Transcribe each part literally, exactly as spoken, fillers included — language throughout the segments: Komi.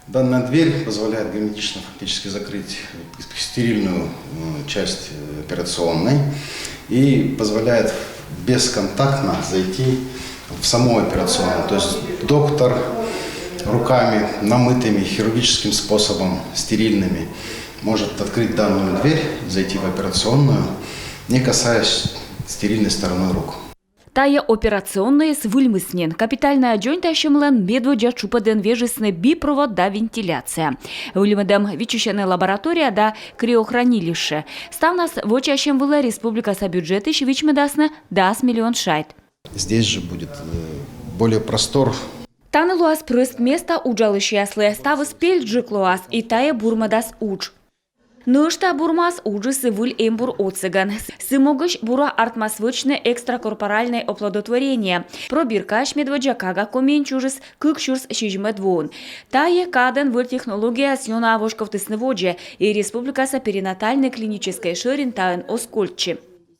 Данная дверь позволяет герметично фактически закрыть стерильную часть операционной и позволяет бесконтактно зайти в саму операционную. То есть доктор руками, намытыми, хирургическим способом, стерильными, может открыть данную дверь, зайти в операционную, не касаясь стерильной стороной рук. Тайӧ операционнӧйыс выльмис нин. Капитальнӧя дзоньтасьӧмлӧн медводдза тшупӧдын вежисны бипровод да вентиляция. Выльмӧдӧм виччысьӧны лаборатория да криохранилище. Ставнас вочасьӧм вылӧ республикаса бюджетысь вичмӧдасны дас миллион шайт. Здесь же будет более простор. Тані лоас прӧст места уджалысьяслы, ставыс пельджык лоас, и тайӧ бурмӧдас удж. Нӧшта бурмас уджыс и выль эмбур отсӧгӧн. Сы могысь бура артмас вӧчны экстракорпоральнӧй оплодотворение. Пробиркаысь медводдза кага Комиын чужис кык сюрс сизимӧд воын. Тайӧ кадӧн выль технологияяс ёна воськовтісны водзӧ, и республикаса перинатальнӧй клиническӧй шӧрин таын оз кольччы.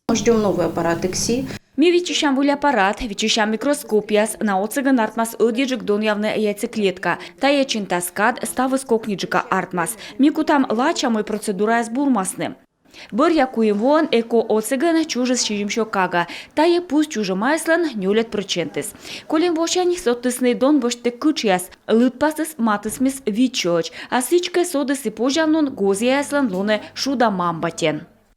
Ждём новый аппарат ИКСИ. Ми виччысям выль аппарат, виччысям микроскопъяс, на отсӧгӧн артмас ӧдйӧджык донъявны яйцеклетка. Тайӧ чинтас кад, ставыс кокньыджыка артмас. Ми кутам лача, мый процедураяс бурмасны. Бӧръя куим воӧн ЭКО отсӧгӧн чужис сизимсё кага. Тайӧ пуз чужӧмаяслӧн нёльӧд прӧчентыс. Кольӧм восянь содтісны дон босьттӧг кытшъяс. Лыдпасыс матысмис вит сёӧдз, а сідзкӧ, содіс и позянлун гозъяяслӧн лоны шуда мамба тен.